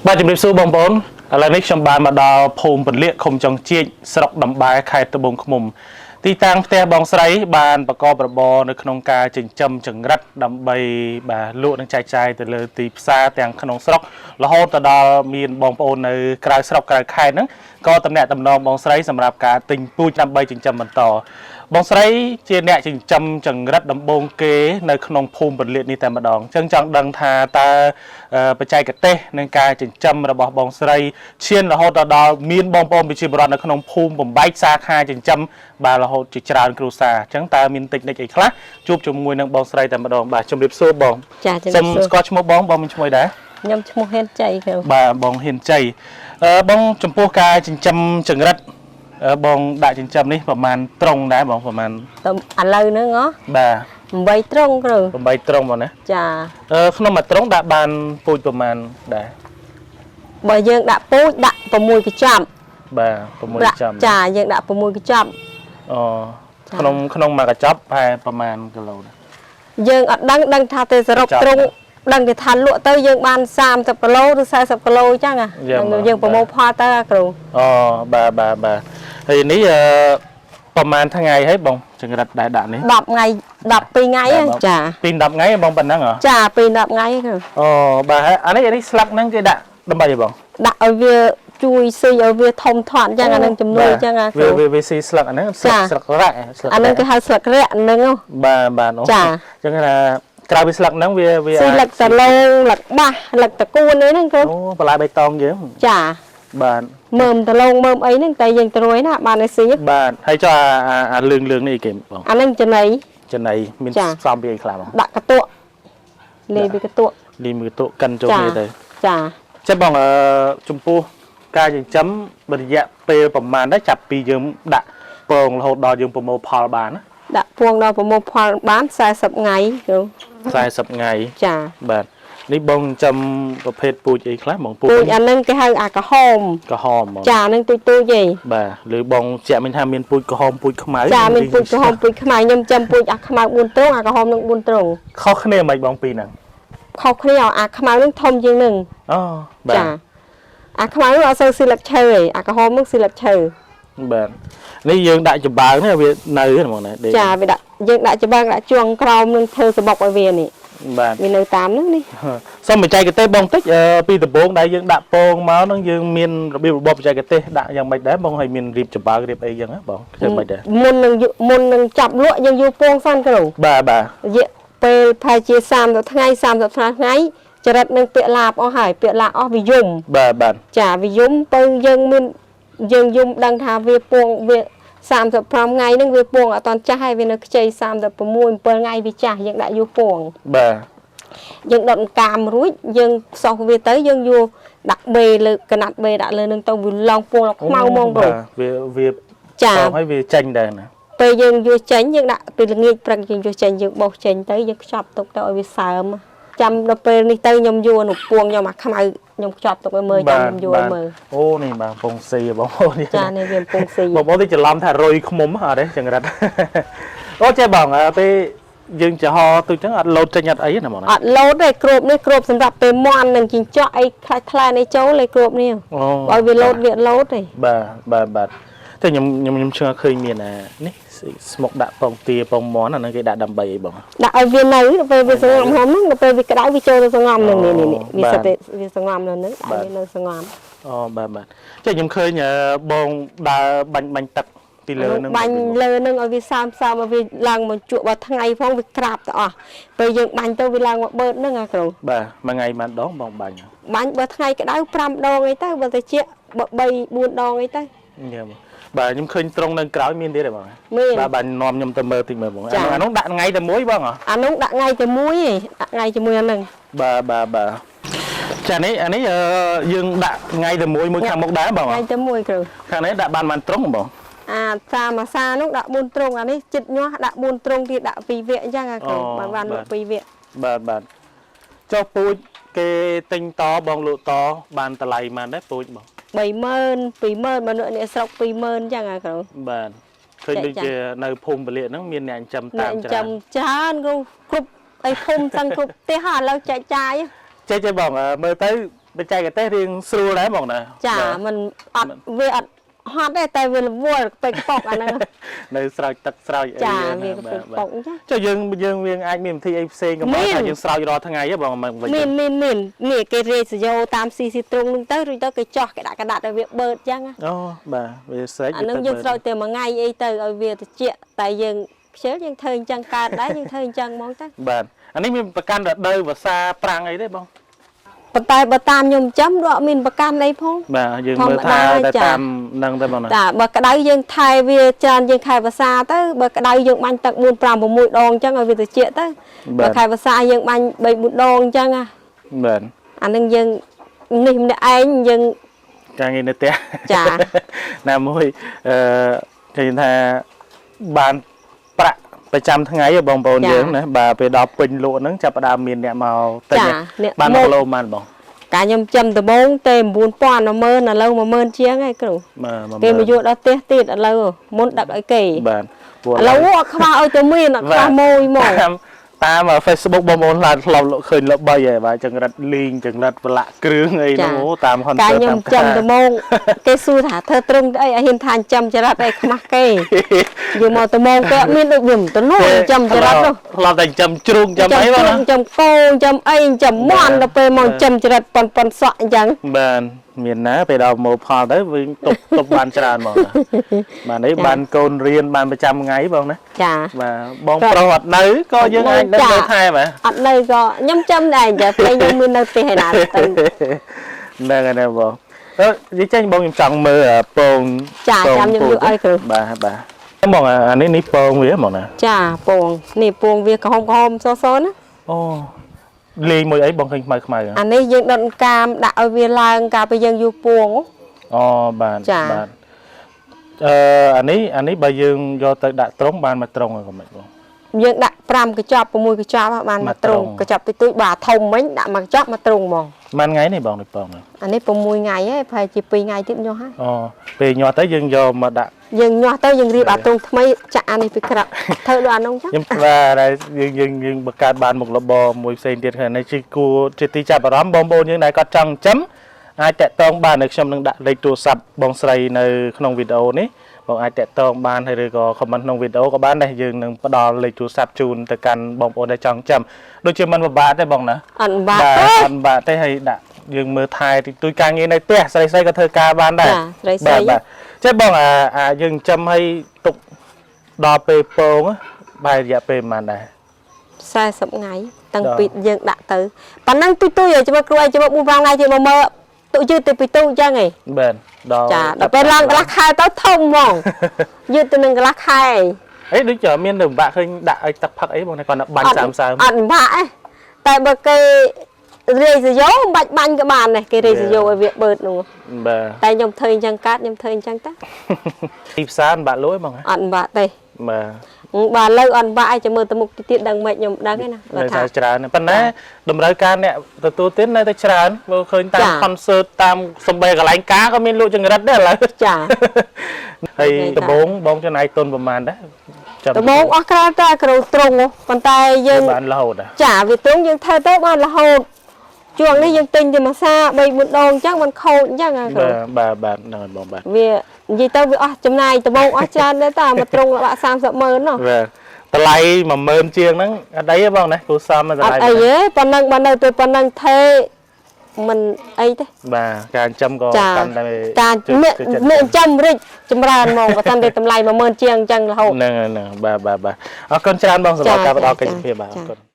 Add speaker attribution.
Speaker 1: បាទជំរាបសួរបងប្អូនឥឡូវនេះខ្ញុំបានមកដល់ភូមិពន្លកឃុំចុងជៀកស្រុកតំបែរខេត្តត្បូងឃ្មុំទីតាំងផ្ទះបងស្រីបានប្រកបរបរនៅក្នុងការចិញ្ចឹមចង្រិតដើម្បីបាទលក់និងចែកចាយទៅលើទីផ្សារទាំងក្នុងស្រុករហូតទៅដល់មានបងប្អូននៅក្រៅស្រុកក្រៅខេត្តហ្នឹងក៏តំណាក់តំណងបងស្រីសម្រាប់ការទិញពូជដើម្បីចិញ្ចឹមបន្តបងស្រីជាអ្នកចិញ្ចឹមចង្រិតដំបូងគេនៅក្នុងភូមិពន្លកនេះតែម្ដងអញ្ចឹងចង់ដឹងថាតើបច្ចេកទេសនឹងការចិញ្ចឹមរបស់បងស្រីឈានរហូតទៅដល់មានបងប្អូនប្រជាពលរដ្ឋនៅក្នុងភូមិបំបែកសាខាចិញ្ចឹមបាទរហូតជាច្រើនគ្រួសារអញ្ចឹងតើមានតិចនិចអីខ្លះជួបជាមួយនឹងបងស្រីតែម្ដងបាទជំរាបសួរបង
Speaker 2: ចាជំ
Speaker 1: សូម
Speaker 2: រាបសួរ
Speaker 1: ស្គាល់ឈ្មោះបងបងមានឈ្មោះអីដែរ
Speaker 2: ខ្ញុំឈ្មោះហ៊ានជ័យគ្រូ
Speaker 1: បាទបងហ៊ានជ័យបងចំពោះការចិញ្ចឹមចង្រិតបងដាក់ចិញ្ចឹមនេះប្រហែលត្រង់ដែរបងប្រហែល
Speaker 2: ទៅឥឡូវហ្នឹងហ៎
Speaker 1: បាទ
Speaker 2: 8ត្រង់គ្រូ
Speaker 1: 8ត្រង់បងណា
Speaker 2: ចា
Speaker 1: ក្នុងមួយត្រង់ដាក់បានពូជប្រហែលដែរ
Speaker 2: បើយើងដាក់ពូជដាក់6កញ្ចប់
Speaker 1: បាទ6
Speaker 2: ដាក់
Speaker 1: ចំ
Speaker 2: ចាយើងដាក់6កញ្ចប់
Speaker 1: អូ
Speaker 2: ចា
Speaker 1: ក្នុងក្នុងមួយកញ្ចប់ប្រហែលប្រហែលគីឡូដែរ
Speaker 2: យើងអត់ដឹងដឹងថាទេសរុប
Speaker 1: កញ្ចប់
Speaker 2: ត្រង់ដឹងគេថាលក់ទៅយើងបាន30គីឡូឬ40គីឡូអញ្ចឹង
Speaker 1: យ៉ាងមក
Speaker 2: ហ្នឹងយើងប្រមូលផលទៅអាគ្រូ
Speaker 1: អូបាទបាទបាទហើយនេះប្រហែលថ្ងៃហើយបងចង្រិតដែរដាក់នេះ
Speaker 2: 10ថ្ងៃ12ថ្ងៃហ៎ចា
Speaker 1: ពី10ថ្ងៃបងប៉ុណ្ណឹងហ៎
Speaker 2: ចាពី10ថ្ងៃហ៎គ្រូ
Speaker 1: អូបាទហើយអានេះអានេះស្លឹកហ្នឹងគេដាក់ដើម្បីអីបង
Speaker 2: ដាក់ឲ្យវាជួយស៊ីឲ្យវាធំធាត់អញ្ចឹងអានឹងជំនួយអញ្ចឹងអាគ្រូ
Speaker 1: វាវាវាស៊ីស្លឹកអាហ្នឹងស្លឹក
Speaker 2: ចា
Speaker 1: ស្លឹករ៉ាក់ស្លឹក
Speaker 2: អានឹងគេហៅស្លឹករ៉ាក់ហ្នឹងហ៎
Speaker 1: បាទបាទអូ
Speaker 2: ចា
Speaker 1: អញ្ចឹងថាក្រៅពីស្លឹកហ្នឹងវាវា
Speaker 2: ស៊ីលឹកសឡងលឹកបាសលឹកតកួនអីហ្នឹងគ្រូ
Speaker 1: អូបន្លែបៃតងយើង
Speaker 2: ចា
Speaker 1: បាទ
Speaker 2: មើមតឡងមើមអីហ្នឹងតែយើងត្រួយណាបានឲ្យស៊ី
Speaker 1: បាទហើយចុះអាលឿងលឿងនេះអីគេបង
Speaker 2: អាហ្នឹងចំណី
Speaker 1: ចំណីមាន
Speaker 2: ចា
Speaker 1: ផ្សំពីអីខ្លះបង
Speaker 2: ដាក់កន្ទក់លេពីកន្ទក់
Speaker 1: លីមួយកន្ទក់កិនចូល
Speaker 2: ចា
Speaker 1: គ្នាទៅ
Speaker 2: ចា
Speaker 1: ចេះបងចំពោះការចិញ្ចឹមរយៈពេលប្រហែលដែរចាប់ពីយើងដាក់ពងរហូតដល់យើងប្រមូលផលបានណា
Speaker 2: ដាក់ពងដល់ប្រមូលផលបាន40ថ្ងៃគ្រូ
Speaker 1: 40ថ្ងៃ
Speaker 2: ចា
Speaker 1: បាទនេះបងចិញ្ចឹមប្រភេទពូជអីខ្លះបងពូជ
Speaker 2: ពូជអាហ្នឹងគេហៅអាក្រហម
Speaker 1: ក្រហមបង
Speaker 2: ចាហ្នឹងទូចទូចទេ
Speaker 1: បាទឬបងជាក់មិញថាមានពូជក្រហមពូជខ្មៅ
Speaker 2: ចាមានពូជក្រហមពូជខ្មៅខ្ញុំចាំពូជអាខ្មៅ4ត្រង់អាក្រហមនឹង4ត្រង់
Speaker 1: ខុសគ្នាមិនបងពីរហ្នឹង
Speaker 2: ខុសគ្នាអាខ្មៅនឹងធំជាងនឹង
Speaker 1: អូបាទ
Speaker 2: ចាអាខ្មៅនឹងអត់សូវស៊ីលឹកឈើទេអាក្រហមនឹងស៊ីលឹកឈើ
Speaker 1: បាទនេះយើងដាក់ចំបើងនេះវានៅហ្នឹងហ្មងណាដេក
Speaker 2: ចាវាដាក់យើងដាក់ច្បាំងដាក់ជួងក្រោមនឹងធ្វើសបុកឲ្យវានេះ
Speaker 1: បាទ
Speaker 2: វានៅតាមហ្នឹងនេះ
Speaker 1: សូមបច្ចេកទេសបងតិចពីដំបូងដែលយើងដាក់ពងមកហ្នឹងយើងមានរបៀបរបបបច្ចេកទេសដាក់យ៉ាងម៉េចដែរបងហើយមានរៀបចំបើងរៀបអីចឹងហ៎បងធ្វើម៉េចដែរ
Speaker 2: មុននឹងយុមុននឹងចាប់លក់យើងយកពងសិនគ្រូ
Speaker 1: បាទបាទ
Speaker 2: រយៈពេលប្រហែលជា30ថ្ងៃ30ថ្ងៃចរិតនឹងពាក់ឡាបអស់ហើយពាក់ឡាបអស់វាយំ
Speaker 1: បាទបាទ
Speaker 2: ចាវាយំទៅយើងមានយើងយំដឹងថាវាពងវា35ថ្ងៃហ្នឹងវាពងអត់តន់ចាស់ហើយវានៅខ្ចី36 7ថ្ងៃវាចាស់យើងដាក់យកពង
Speaker 1: បាទ
Speaker 2: យើងដុតអង្កាមរួចយើងផ្សោះវាទៅយើងយកដាក់បេលើកណាត់បេដាក់លើនឹងទៅវាឡងពងដល់ខ្មៅហ្មងគ្រូ
Speaker 1: បាទវាវា
Speaker 2: ចា
Speaker 1: ពងហើយវាចេញដែរណា
Speaker 2: ពេលយើងយកចេញយើងដាក់ពេលល្ងាចព្រឹកយើងយកចេញយើងបោសចេញទៅយើងខ្ចប់ទុកទៅឲ្យវាសើមចាំដល់ពេលនេះទៅខ្ញុំយកអនុពងខ្ញុំអាខ្មៅខ្ញុំខ្ចប់ទុកឲ្យមើលចាំខ្ញុំយកឲ្យមើល
Speaker 1: អូនេះបាទពងស៊ីបងប្អូន
Speaker 2: ចានេះវាកំពុងស៊ី
Speaker 1: បងប្អូនទីច្រឡំថារុយខ្មុំអត់ទេចង្រិត អូចេះបងពេលយើងចំហទូចចឹងអត់លោតចេញអត់អីណាបងណា
Speaker 2: អត់លោតទេគ្របនេះគ្របសម្រាប់ពេលមន់នឹងជីងចក់អីខ្លាច់ថ្លែនអីចូលឯគ្របនេះ
Speaker 1: អូ
Speaker 2: ឲ្យវាលោតវាលោតទេ
Speaker 1: បាទបាទបាទតែខ្ញុំខ្ញុំខ្ញុំឈឺឃើញមានអានេះស្មុកដាក់ពងទាពងមាន់អាហ្នឹងគេដាក់ដើម្បីអីបង
Speaker 2: ដាក់ឲ្យវានៅដល់ពេលវាសងំហុំហ្នឹងដល់ពេលវាក្តៅវាចូលទៅសងំហ្នឹងនេះនេះនេះវាសិតតែវាសងំនៅហ្នឹងដាក់វានៅសងំ
Speaker 1: អូបាទបាទចេះខ្ញុំឃើញបងដើរបាញ់បាញ់ទឹកពីលើហ្នឹង
Speaker 2: បាញ់លើនឹងឲ្យវាសើមសើមឲ្យវាឡើងមកជក់បើថ្ងៃផងវាក្រាបទៅអស់ពេលយើងបាញ់ទៅវាឡើងមកបឺតហ្នឹងអាគ្រូ
Speaker 1: បាទមួយថ្ងៃប៉ុន្មានដងបងបាញ់
Speaker 2: បាញ់បើថ្ងៃក្តៅ5ដងអីទៅបើត្រជាក់បើ3 4ដងអីទៅ
Speaker 1: ញ៉ាំបាទខ្ញុំឃើញត្រង់នៅក្រោយមានទៀតទេបង
Speaker 2: មាន
Speaker 1: បាទបាទនាំខ្ញុំទៅមើលតិចមើលបង
Speaker 2: ចា
Speaker 1: អានោះដាក់ថ្ងៃតែមួយបងហ៎
Speaker 2: អានោះដាក់ថ្ងៃតែមួយឯងដាក់ថ្ងៃជាមួយអាហ្នឹង
Speaker 1: បាទបាទបាទចានេះអានេះយើងដាក់ថ្ងៃតែមួយមួយខាងមុខដែរបង
Speaker 2: ថ្ងៃតែមួយគ្រូ
Speaker 1: ខាងនេះដាក់បានបានត្រង់បង
Speaker 2: អាសាមួយសានោះដាក់4ត្រង់អានេះចិត្តញាស់ដាក់4ត្រង់ទៀតដាក់2វគ្គអញ្ចឹងអាគ្រូបានបានលក់2វគ្គ
Speaker 1: បាទបាទចុះពូជគេទិញតបងលក់តបានតម្លៃប៉ុន្មានដែរពូជបង
Speaker 2: 30000 20000មនុស្សអ្នកស្រុក20000អញ្ចឹងអាគ្រូ
Speaker 1: បាទឃើញ
Speaker 2: ចា
Speaker 1: ដូចជានៅភូមិពលាកហ្នឹងមានអ្នកចិញ្ចឹម
Speaker 2: អ្នក
Speaker 1: តាមច្
Speaker 2: ចាំ
Speaker 1: រើន
Speaker 2: ច្រើនគ្រូគ្រប់អីភូមិទាំងគ្រប់ផ្ទះឥឡូវចែកចាយ
Speaker 1: ចេះចេះបងមើលទៅ បច្ចេកទេសរៀងស្រួលដែរបងណា
Speaker 2: ចា
Speaker 1: បាទ
Speaker 2: มันអត់វាអត់ហត់ទេតែវារវល់ពេកប៉ុកអាហ្នឹង
Speaker 1: នៅស្រោចទឹកស្រោចអី
Speaker 2: ចា
Speaker 1: ណា
Speaker 2: វាក៏ពេក
Speaker 1: បាទ
Speaker 2: ប៉ុកចា
Speaker 1: ចុះយើងយើងវាអាចមានវិធីអីផ្សេងក៏
Speaker 2: មាន
Speaker 1: បានថាយើងស្រោចរាល់ថ្ងៃហ៎បងមិនវិញ
Speaker 2: មានមានមាននេះគេរេសយោតាមស៊ីស៊ីទ្រុងហ្នឹងទៅរួចទៅគេចោះគេដាក់កដាត់ឲ្យវាបឺតចឹងណា
Speaker 1: អូបាទវាស្រេច
Speaker 2: អាហ្នឹងយើងស្រោចតែមួយថ្ងៃអីទៅឲ្យវាត្រជាក់តែយើងខ្ជិលយើងធ្វើអញ្ចឹងកើតដែរយើងធ្វើអញ្ចឹងហ្មងទៅ
Speaker 1: បាទអានេះមានប្រកាន់រដូវវស្សាប្រាំងអីទេបង
Speaker 2: ប៉ុន្តែបើតាមខ្ញុំចាំដកមានប្រកាន់អីផង
Speaker 1: បាទយើង
Speaker 2: ធម្ម
Speaker 1: មើលថា
Speaker 2: តា ចា
Speaker 1: តែតាមនឹងទេបងណា
Speaker 2: តាបើក្តៅយើងថែវាច្រើនយើងខែវស្សាទៅបើក្តៅយើងបាញ់ទឹក4 5 6ដងអញ្ចឹងឲ្យវាត្រជាក់ទៅបើខែវស្សាយើងបាញ់3 4ដងអញ្ចឹងណា
Speaker 1: បាទ
Speaker 2: អានឹងយើងនេះម្នាក់ឯងយើង
Speaker 1: ការងារនៅផ្ទះ
Speaker 2: ចា
Speaker 1: ណាមួយអឺគេថាបានប្រាក់ប្រចាំថ្ងៃហ៎បងប្អូនយើងណាបាទពេលដល់ពេញលក់ហ្នឹងចាប់ផ្ដើមមានអ្នកមកទិញ
Speaker 2: ចា
Speaker 1: ហ៎
Speaker 2: អ្នក
Speaker 1: បាន
Speaker 2: មក
Speaker 1: 1គីឡូប៉ុន្មានបង
Speaker 2: កាលខ្ញុំចំដំបងទេ9000 10000ឥឡូវ10000ជាងហើយគ្រូ
Speaker 1: បាទ
Speaker 2: គេមកយកដល់ផ្ទះទៀតឥឡូវមុនដឹកឲ្យគេ
Speaker 1: បាទព្រោះ
Speaker 2: ឥឡូវអត់ខ្វះឲ្យទៅមានអត់ខ្វះមួយហ្មង
Speaker 1: តាមតាម Facebook បងប្អូនឡើងធ្លាប់លក់ឃើញល្បីហើយបាទចង្រិតលីងចង្រិតប្រឡាក់គ្រឿងអីហ្នឹងអូតាម
Speaker 2: កាល
Speaker 1: concert
Speaker 2: ខ្ញុំ
Speaker 1: តាម
Speaker 2: ចំដំបងគេសួរថាធ្វើត្រង់អីឲ្យហ៊ានថាចំចរិតអីខ្មាស់គេយកមកដំបងគេអត់មានដូចខ្ញុំទៅនោះចំចរិតនោះ
Speaker 1: ធ្លាប់តែចំជ្រូកចំអីបងណា
Speaker 2: ចំគោចំអីចំមន់ដល់ពេលមកចំចរិតប៉ុនប៉ុនសក់អញ្ចឹង
Speaker 1: បាទមានណាពេលដល់មកផលទៅវិញទប់ទប់បានច្រើនហ្មងណាបាទនេះបានកូនរៀនបានប្រចាំថ្ងៃបងណា
Speaker 2: ចា
Speaker 1: បាទបងប្រុសអត់នៅក៏យើងអាចនៅ
Speaker 2: ចា
Speaker 1: មើលថែបាទ
Speaker 2: អត់នៅក៏ខ្ញុំចាំដែរចាពេលខ្ញុំមាននៅផ្ទះឯណាទៅ
Speaker 1: ហ្នឹងហើយណាបងអឺនិយាយចេញបងខ្ញុំចង់មើលអាពង
Speaker 2: ចាចាំខ្ញុំយកឲ្យគ្រូ
Speaker 1: បាទបាទបងអានេះនេះពងវាហ្មងណា
Speaker 2: ចាពងនេះពងវាក្រហមក្រហមសសណា
Speaker 1: អូលេងមួយអីបងឃើញខ្មៅខ្មៅហ៎
Speaker 2: អានេះយើងដុតកាមដាក់ឲ្យវាឡើងកាលពេលយើងយកពង
Speaker 1: អូបាទ
Speaker 2: ចា
Speaker 1: បាទអឺអានេះអានេះបើយើងយកទៅដាក់ត្រង់បានមកត្រង់ហើយក៏មិនបង
Speaker 2: យើងដាក់5កញ្ចប់6កញ្ចប់ហ่ะបាន
Speaker 1: មួយ
Speaker 2: មកទ្រុង
Speaker 1: ទ្រុង
Speaker 2: កញ្ចប់តិចតួចបាទធំមិញដាក់មកកញ្ចប់មកទ្រុងហ្មង
Speaker 1: ប៉ុន្មានថ្ងៃនេះបងនេះបងនេះ
Speaker 2: អានេះ6ថ្ងៃហើយប្រហែលជា2ថ្ងៃទៀតញាស់ហើយ
Speaker 1: អូពេលញាស់ទៅយើងយកមកដាក់
Speaker 2: យើងញាស់ទៅយើងរៀបអាទ្រុងថ្មីចាក់អានេះពីក្រៅធ្វើដូចអានោះចឹង
Speaker 1: ខ្ញុំបាទហើយយើងយើងយើងបង្កើតបានមុខរបរមួយផ្សេងទៀតខាងនេះជាគួរជាទីចាប់អារម្មណ៍បងប្អូនយើងដែលគាត់ចង់ចិញ្ចឹមអាចតាក់ទងបាននៅខ្ញុំនឹងដាក់លេខទូរស័ព្ទបងស្រីនៅក្នុងវីដេអូនេះបងអាចតាក់ទងបានហើយឬក៏ comment ក្នុងវីដេអូក៏បានដែរយើងនឹងផ្ដល់លេខទូរស័ព្ទជូនទៅកាន់បងប្អូនដែលចង់ចិញ្ចឹមដូចជាមិនពិបាកទេបងណា
Speaker 2: អត់បាក់
Speaker 1: បាទ
Speaker 2: ទេ
Speaker 1: អត់បាក់ទេហើយដាក់យើងមើលថែតិចតួចការងារនៅផ្ទះស្រីស្រីក៏ធ្វើការបានដែរ
Speaker 2: ចាស្រីស្រី
Speaker 1: បាទបាទចេះបងអាអាយើងចិញ្ចឹមឲ្យទុកដល់ពេលពងបែររយៈពេលប៉ុន្មានដែរ
Speaker 2: 40ថ្ងៃតាំង
Speaker 1: ដល់
Speaker 2: ពីយើងដាក់ទៅប៉ណ្ណឹងទុយទុយឲ្យចាំគ្រូឲ្យចាំ4 5ថ្ងៃទៀតមកមើលទុយឺតទៅពីទូអញ្ចឹងឯង
Speaker 1: បាទដល់
Speaker 2: ចាដល់ពេលឡើងកន្លះខែទៅធំហ្មង យឺតទៅនឹងកន្លះខែឯង
Speaker 1: អីដូចជាមានទៅពិបាកឃើញដាក់ឲ្យទឹកផឹកអីបងគាត់ដាក់បាញ់
Speaker 2: អត់
Speaker 1: សើមសើម
Speaker 2: អត់ពិបាកទេតែបើគេរាយសយោមិនបាច់បាញ់ក៏បានដែរគេរាយសយោឲ្យវាបឺតនោះ
Speaker 1: បាទ
Speaker 2: តែខ្ញុំធ្វើអញ្ចឹងកើតខ្ញុំធ្វើអញ្ចឹងតា
Speaker 1: ទីផ្សារពិបាកលក់ឯងបងហ៎
Speaker 2: អត់ពិបាកទេ
Speaker 1: បាទ
Speaker 2: បាទលើអត់ពិបាកឯងចាំមើលទៅមុខទីទៀតដឹងមិនខ្ញុំដឹងទេណាបើ
Speaker 1: នៅ
Speaker 2: ថា
Speaker 1: ថាច្រើនប៉ុន្តែតម្រូវការអ្នកទទួលទាននៅតែច្រើនមើលឃើញតាម
Speaker 2: ចា
Speaker 1: concert តាមសំបីកន្លែងការក៏មានលក់ចង្រិតដែរឥឡូវ
Speaker 2: ចា
Speaker 1: ហើយ
Speaker 2: ចា
Speaker 1: ដំបងបងចំណាយទុនប្រហែលដែរចាំ
Speaker 2: ដំបងអស់ក្រៅតែគ្រូត្រង់ហ៎ប៉ុន្តែយើង
Speaker 1: បានរហូតហ៎
Speaker 2: ចាវាត្រង់យើងធ្វើទៅបានរហូតជួងនេះយើងទិញទៅមួយសា3 4ដងអញ្ចឹងมันខូចអញ្ចឹងហ៎គ្រូ
Speaker 1: បាទបាទបាទហ្នឹងហើយបងបាទ
Speaker 2: វានិយាយទៅវាអស់ចំណាយដំបងអស់ច្រើនដែរតាមកត្រង់លបាក់30ម៉ឺនណោះ
Speaker 1: បាទតម្លៃ10000ជាងហ្នឹងអត់អីទេបងណាគូសម
Speaker 2: អ
Speaker 1: តម្លៃ
Speaker 2: ត់អីទេប៉ុណ្ណឹងបើនៅទៅប៉ុណ្ណឹងថេមិនអីទេ
Speaker 1: បាទការចិញ្ចឹមក៏
Speaker 2: ចា
Speaker 1: កាន់តែ
Speaker 2: ការ
Speaker 1: ជួយ
Speaker 2: អ្នក
Speaker 1: ជួយចិត្ត
Speaker 2: អ្នកចំរិចចម្រើនហ្មងបើសិនតែតម្លៃ10000ជាងអញ្ចឹងរហូត
Speaker 1: ហ្នឹងហើយហ្នឹងបាទបាទបាទអរគុណច្រើនបងសម្រាប់
Speaker 2: ចា
Speaker 1: ការផ្ដល់
Speaker 2: ចា
Speaker 1: កិច្ចសម្ភារបាទ
Speaker 2: ចា
Speaker 1: អរគុណ